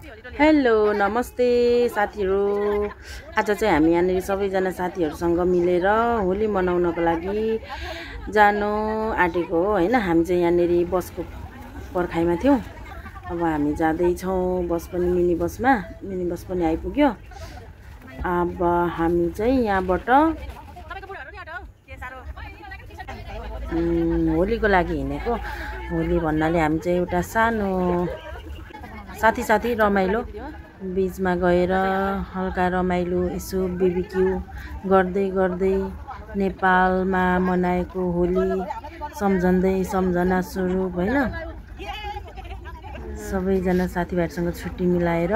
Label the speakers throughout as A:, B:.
A: Hello नमस्ते साथीहरु। आज चाहिँ हामी यहाँनिर सबैजना साथीहरुसँग मिलेर होली मनाउनको लागि जानु आँटेको हो हैन। हामी चाहिँ यहाँनिर बसको पर्खाइमा थियौं। अब हामी जाँदै छौं। बस पनि मिनी बस पनि आइपुग्यो। अब हामी चाहिँ यहाँबाट होलीको लागि हिँडेको। होली भन्नाले हामी चाहिँ एउटा सानो साथी रमाइलो बीचमा गएर हल्का रमाइलो यसो बीबीक्यू गर्दै नेपालमा मनाएको होली सम्झना स्वरूप हैन। सबैजना साथीभाइसँग छुट्टी मिलाएर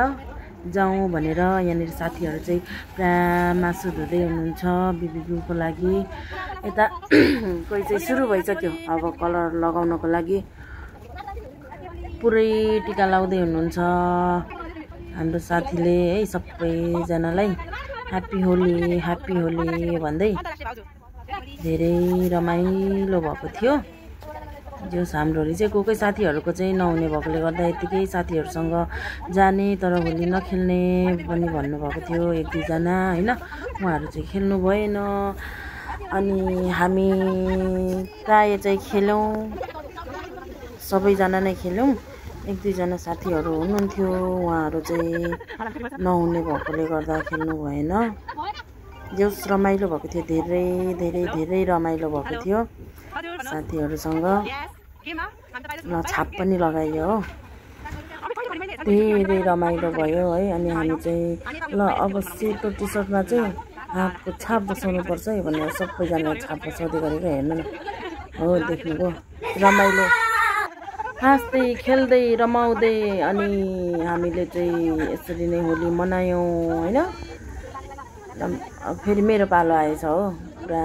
A: जाउँ भनेर यहाँनिर साथीहरु चाहिँ पुरा मासु धुँदै हुनुहुन्छ बीबीक्यूको लागि। यता कोही चाहिँ सुरु भइसक्यो अब कलर लगाउनको लागि। पुरै टिका लाउँदै हुनुहुन्छ हाम्रो साथीले है। सबैजनालाई ह्यापी होली भन्दै धेरै रमाइलो भएको थियो। जस हाम्रो होली चाहिँ कोही साथीहरुको चाहिँ नहुने भएकोले गर्दा यतिकै साथीहरुसँग जाने तर होली नखेल्ने पनि भन्नु भएको थियो एक दुई जना हैन। उहाँहरु चाहिँ खेल्नु भएन। अनि हामी प्राय चाहिँ खेल्यौं, सबैजना नै खेल्यौं। एक दुई जना साथीहरु हुनुहुन्थ्यो, उहाँहरु चाहिँ नहुने भएकोले गर्दा खेल्नु भएन। जस रमाइलो भएको थियो, धेरै रमाइलो भएको थियो साथीहरुसँग। छाप पनि लगाइयो हो, धेरै रमाइलो भयो है। अनि हामी चाहिँ ल अब सेतो टी सर्टमा चाहिँ हातको छाप बसाउनु पर्छ है भनेर सबैजना छाप बसाउँदै गरेको हेर्नु न हो। देख्नुभयो रमाइलो हाँस्दै खेल्दै रमाउँदै अनि हामीले चाहिँ यसरी नै होली मनायौं हैन। फेरि मेरो पालो आएछ हो। पुरा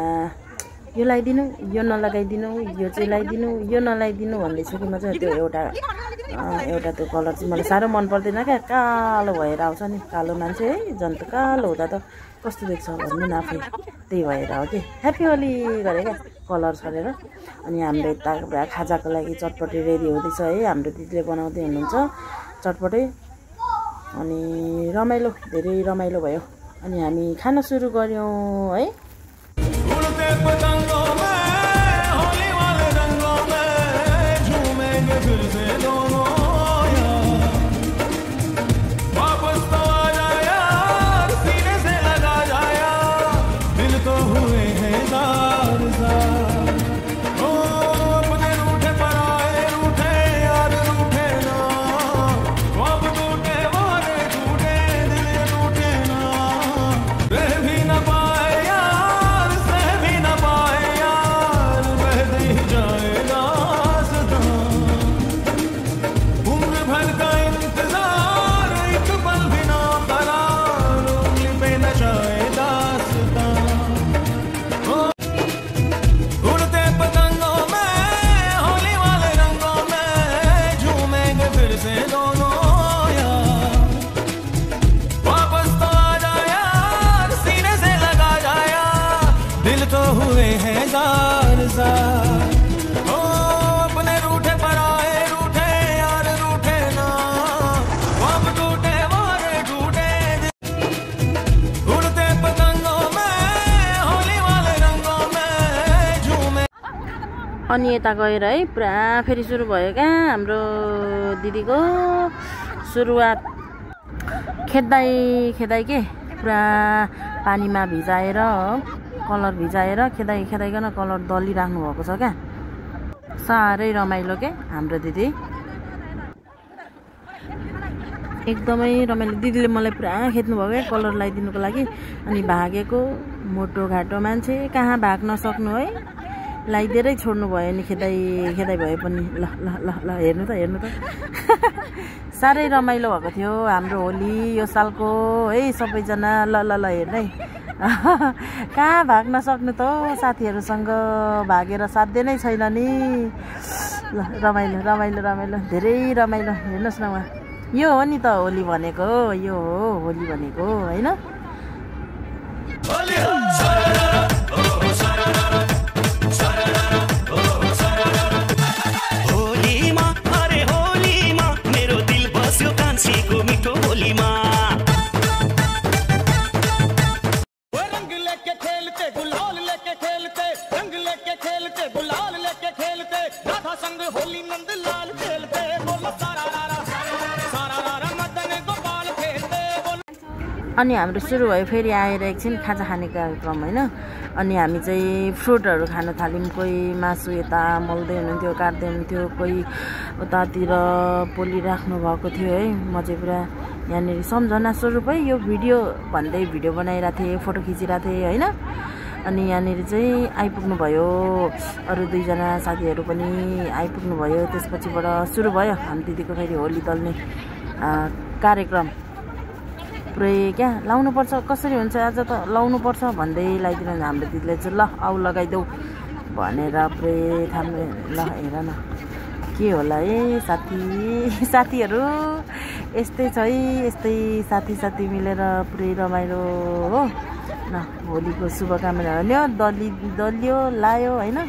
A: यो लगाइदिनु, यो नलगाइदिनु, यो चाहिँ लगाइदिनु, यो नलगाइदिनु भन्दैछु कि म चाहिँ त्यो एउटा त्यो कलर चाहिँ मलाई साह्रो मन पर्दैन क्या। कालो भएर आउँछ नि, कालो मान्छे है जन्त कालो हुँदा त कस्तो देख्छ भन्नु न आफै। त्यही भएर हो कि ह्यापी होली गरे क्या कलर छरेर। अनि हाम्रो यता खाजाको लागि चटपटे रेडी हुँदैछ है। हाम्रो दिदीले बनाउँदै हुनुहुन्छ चटपटे। अनि धेरै रमाइलो भयो। अनि हामी खाना सुरु गर्यौं है। अनि यता गएर है पुरा फेरि सुरु भयो क्या हाम्रो दिदीको सुरुवात। खेद्दै के पुरा पानीमा भिजाएर कलर भिजाएर खेदाइकन कलर दलिराख्नु भएको छ क्या। साह्रै रमाइलो के हाम्रो दिदी, एकदमै रमाइलो। दिदीले मलाई पुरा खेद्नु भयो क्या कलर लगाइदिनुको लागि। अनि भागेको मोटो घाटो मान्छे कहाँ भाग्न सक्नु है। लगाइदिएरै छोड्नु भयो नि खेदाइ भए पनि। ल हेर्नु त साह्रै रमाइलो भएको थियो हाम्रो होली यो सालको है। सबैजना ल हेर्दै कहाँ भाग्न सक्नु त साथीहरुसँग, भागेर साध्य नै छैन नि। ल रमाइलो धेरै रमाइलो। हेर्नुस् न उहाँ, यो हो नि त होली भनेको, यो हो होली भनेको हैन।
B: होलीमा अरे होलीमा मेरो दिल बस्यो कान्छीको मिठो
A: अनि हाम्रो सुरु भयो फेरि आएर एकछिन खाजा खाने कार्यक्रम होइन। अनि हामी चाहिँ फ्रुटहरू खान थाल्यौँ। कोही मासु यता मोल्दै हुनुहुन्थ्यो, काट्दै हुनुहुन्थ्यो, कोही उतातिर पोलिराख्नु भएको थियो है। म चाहिँ पुरा यहाँनिर सम्झना स्वरूपै यो भिडियो भन्दै भिडियो बनाइरहेको थिएँ, फोटो खिचिरहेको थिएँ होइन। अनि यहाँनिर चाहिँ आइपुग्नु भयो अरू 2 जना साथीहरू पनि आइपुग्नु भयो। त्यसपछिबाट सुरु भयो हामी दिदीको फेरि होली दल्ने कार्यक्रम। पुरै क्या लाउनुपर्छ, कसरी हुन्छ आज त लाउनुपर्छ भन्दै लगाइदिनु हाम्रो दिदीले चाहिँ ल आऊ लगाइदेऊ भनेर पुरै थाम्ने। ल हेर न के होला है साथीहरू यस्तै छ है, यस्तै साथी मिलेर पुरै रमाइलो हो न। होलीको शुभकामना हो दलियो लायो होइन।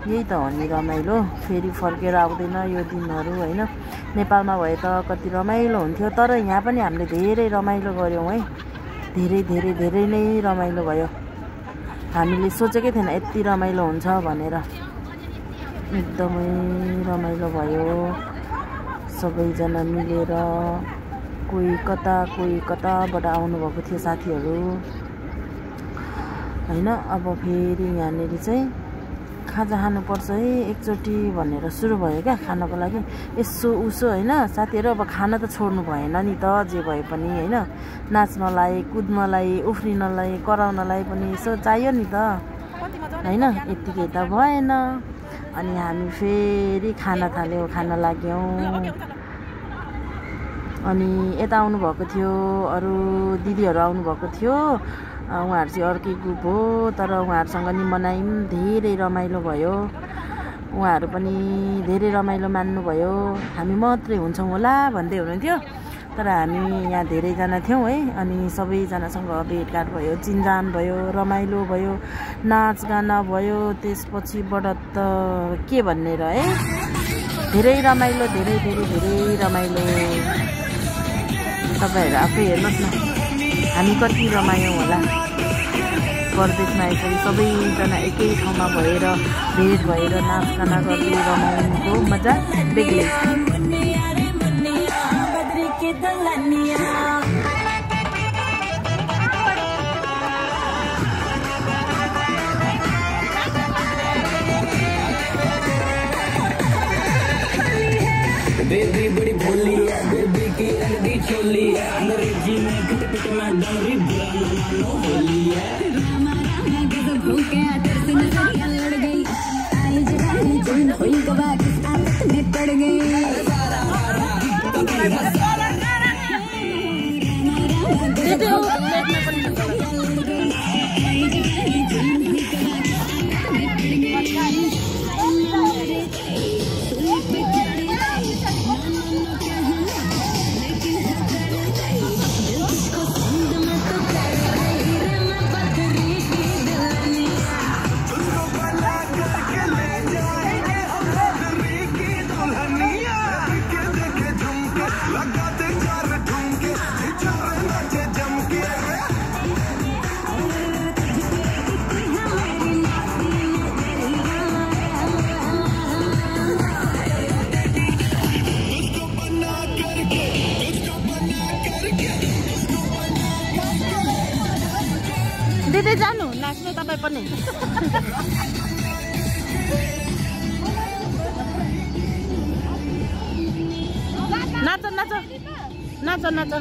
A: यही त हो नि रमाइलो, फेरि फर्केर आउँदैन यो दिनहरू होइन। नेपालमा भए त कति रमाइलो हुन्थ्यो, तर यहाँ पनि हामीले धेरै रमाइलो गऱ्यौँ है। धेरै नै रमाइलो भयो। हामीले सोचेकै थिएन यति रमाइलो हुन्छ भनेर। एकदमै रमाइलो भयो सबैजना मिलेर। कोही कताबाट आउनुभएको थियो साथीहरू होइन। अब फेरि यहाँनिर चाहिँ खाजा खानुपर्छ है एकचोटि भनेर सुरु भयो क्या खानको लागि। यसो उसो होइन साथीहरू। अब खाना त छोड्नु भएन नि त, जे भए पनि होइन। नाच्नलाई, कुद्नलाई, उफ्रिनलाई, कराउनलाई पनि यसो चाहियो नि त होइन। यत्तिकै त भएन। अनि हामी फेरि खान लाग्यौँ। अनि यता आउनुभएको थियो अरू दिदीहरू आउनुभएको थियो। उहाँहरू चाहिँ अर्कै ग्रुप हो, तर उहाँहरूसँग नि मनायौँ। धेरै रमाइलो भयो। उहाँहरू पनि धेरै रमाइलो मान्नुभयो। हामी मात्रै हुन्छौँ होला भन्दै हुनुहुन्थ्यो, तर हामी यहाँ धेरैजना थियौँ है। अनि सबैजनासँग भेटघाट भयो, चिनजान भयो, रमाइलो भयो, नाचगाना भयो। त्यसपछिबाट त के भन्ने र है, धेरै रमाइलो, धेरै रमाइलो। तपाईँहरू आफै हेर्नुहोस् न हामी कति रमायौँ होला। परदेशमा आइसके सबैजना एकै ठाउँमा भएर भेट भएर नाचगाना गर्दै रमाउनुको मजा बेग्लै। बेबी बड़ी भोली है, बेबी की रंगी चोली है, अंग्रेजी में किट में डोरी बुलानो होली है। रामा गजब हो गया, दर्द नजरिया लड़ गई, आई जवानी जुन हुई गवा किस आदत में पड़ गई। दिदी जानु नाच्नु तपाईँ पनि। नाच नाच नाच नाच।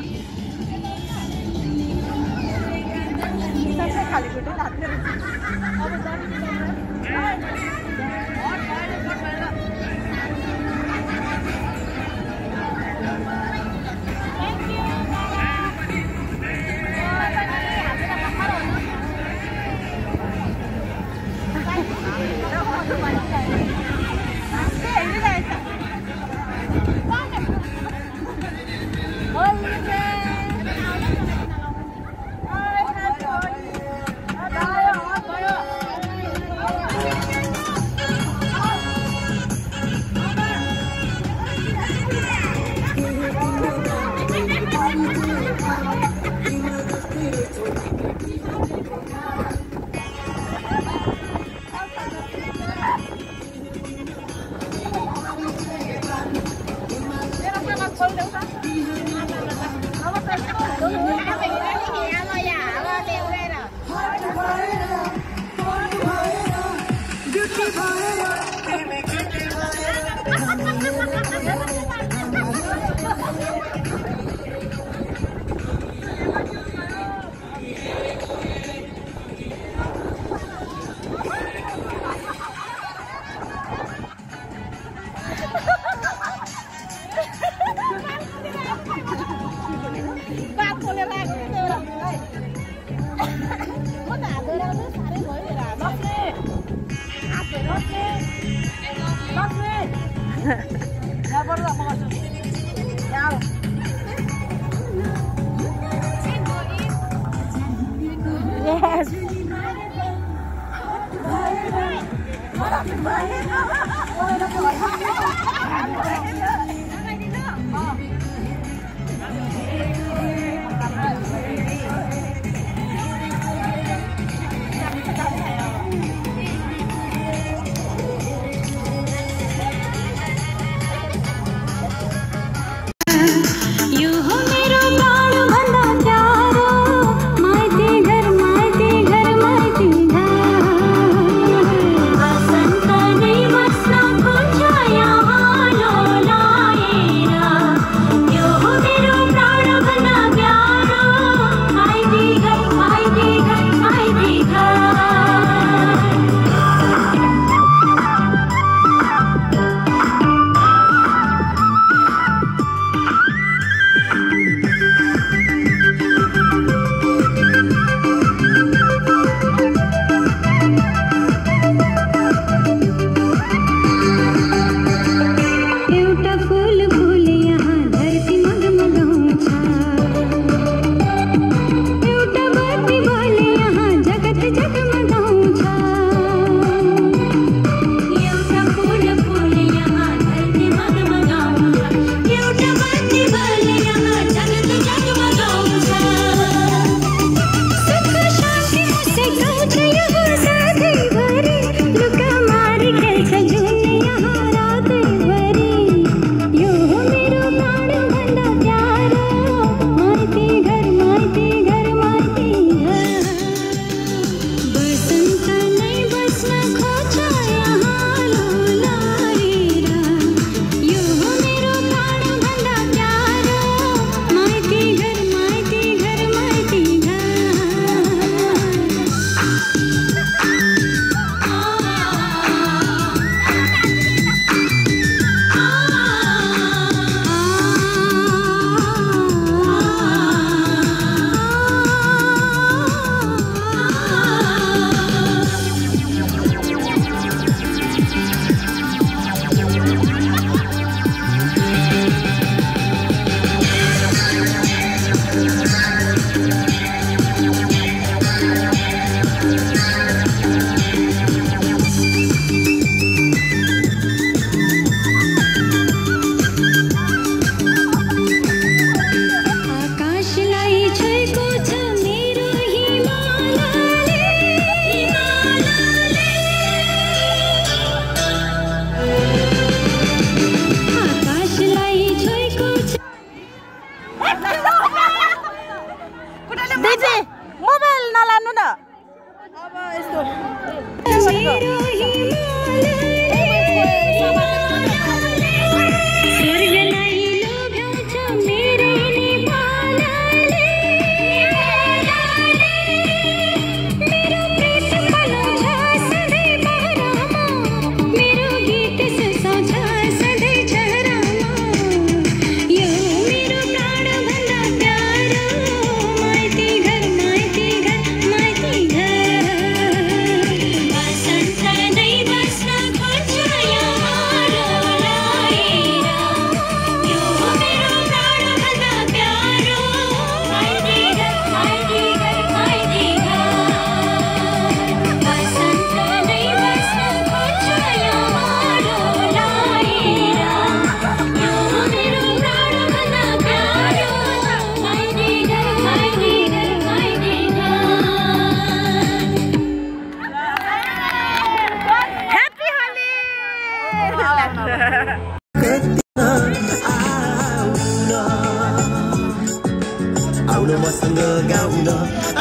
B: Auna मसँग गाउन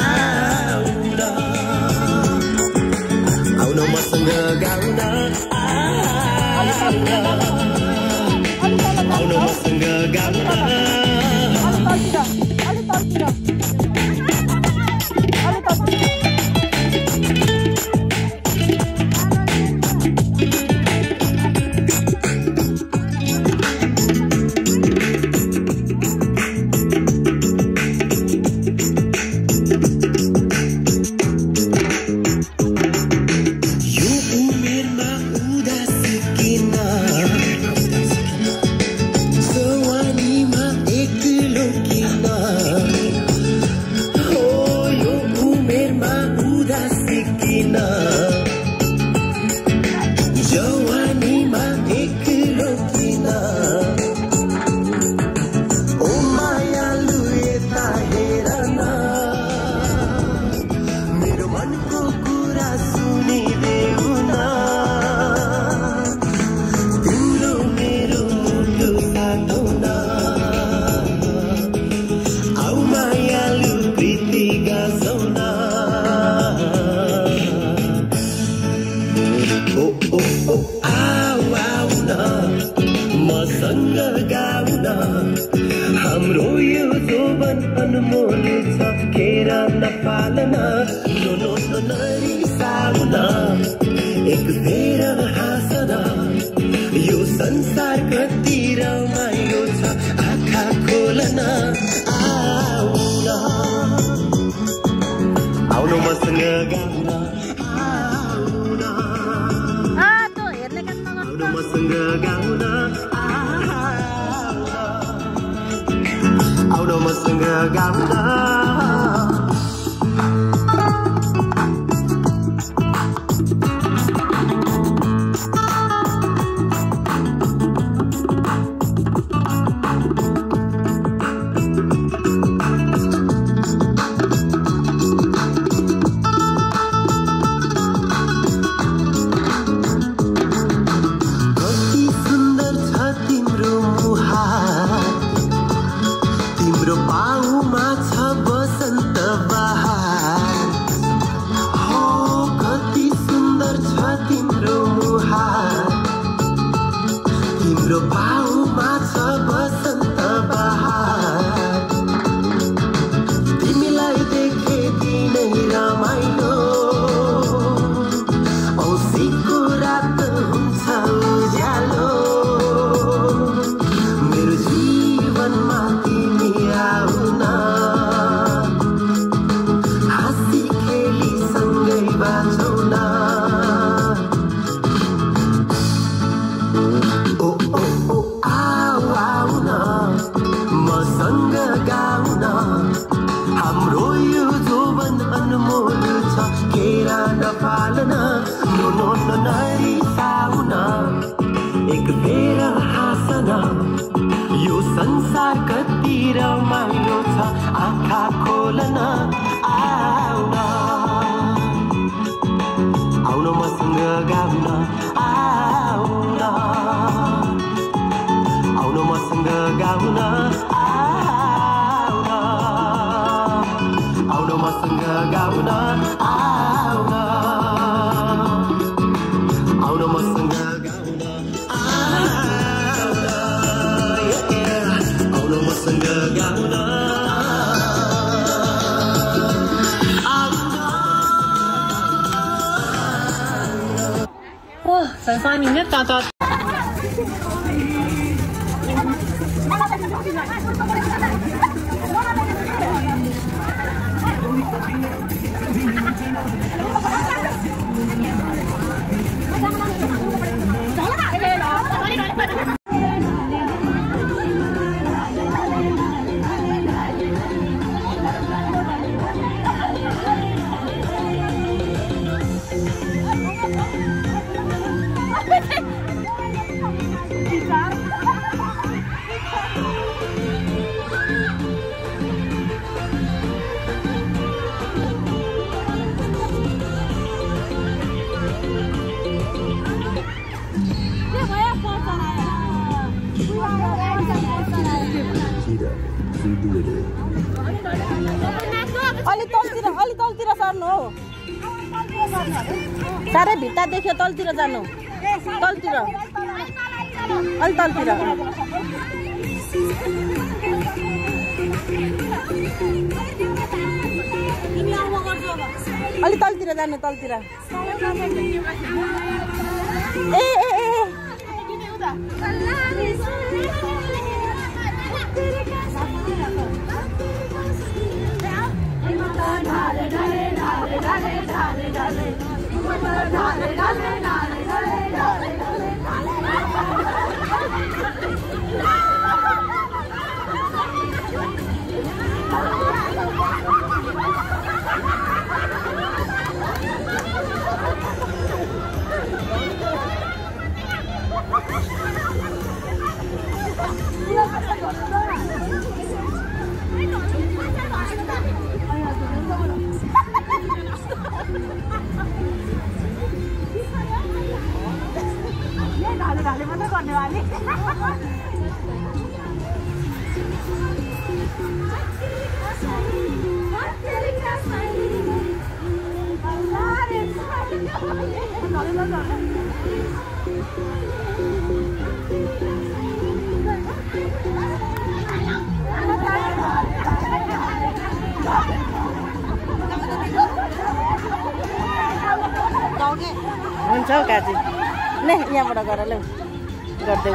B: आउन आउन मसँग गाउन आउन मसँग गाउन हाम्रो यो जोवन अनमोल छ खेर नपालन नरिसाउन एक फेर हाँसन यो संसार कति रमाइलो छ आँखा खोलन आउन आउन मसँग गाउन आउन मसँग गाउन आउन मसँग गाउन संसार कति रमाइलो छ आँखा खोलन आउन आउन मसँग गाउन आउन आउन मसँग गाउन आउन आउन मसँग गाउन आउन आउन मसँग
C: 才3年大大。
A: अलि तलतिर सर्नु हो साह्रै भित्ता देख्यो तलतिर जानु तलतिर अलि तलतिर अलि तलतिर जानु तलतिर ए ए ए हुन्छ हौ काजी ले यहाँबाट गर लौ गर्दै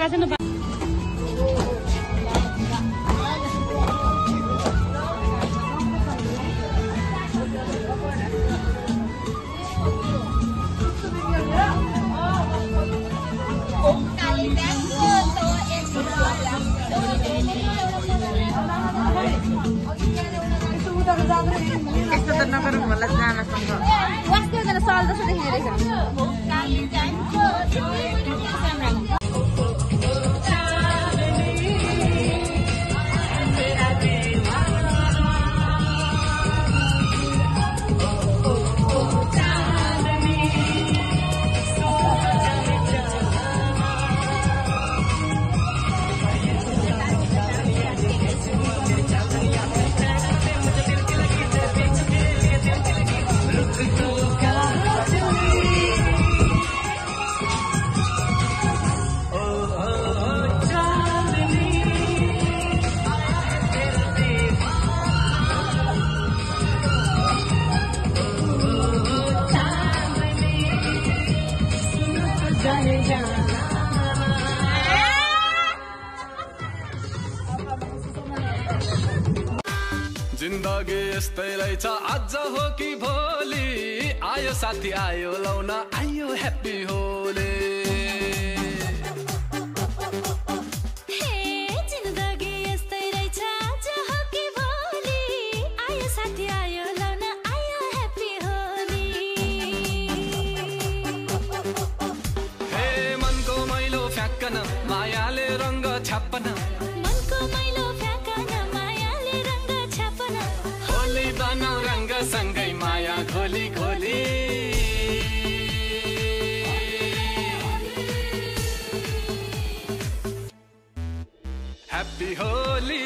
C: बाजन
A: यस्तो त नगरौँ होला नानासँग
D: वास्तव जना साल जस्तो देखिने रहेछ
E: जिन्दगी यस्तै रहेछ आज हो कि भोलि आयो साथी आयो लाउन आयो ह्याप्पी होली
F: हे जिन्दगी यस्तै रहेछ आज हो कि भोलि आयो साथी आयो लाउन आयो ह्याप्पी होली
E: हे मनको मैलो फ्याक्कन मायाले रङ्ग छाप्पन
F: मनको मैलो फ्याँकन मायाले रङ्ग छापन
E: होली बनाऊ रङ्ग सँगै माया घोली घोली ह्याप्पी होली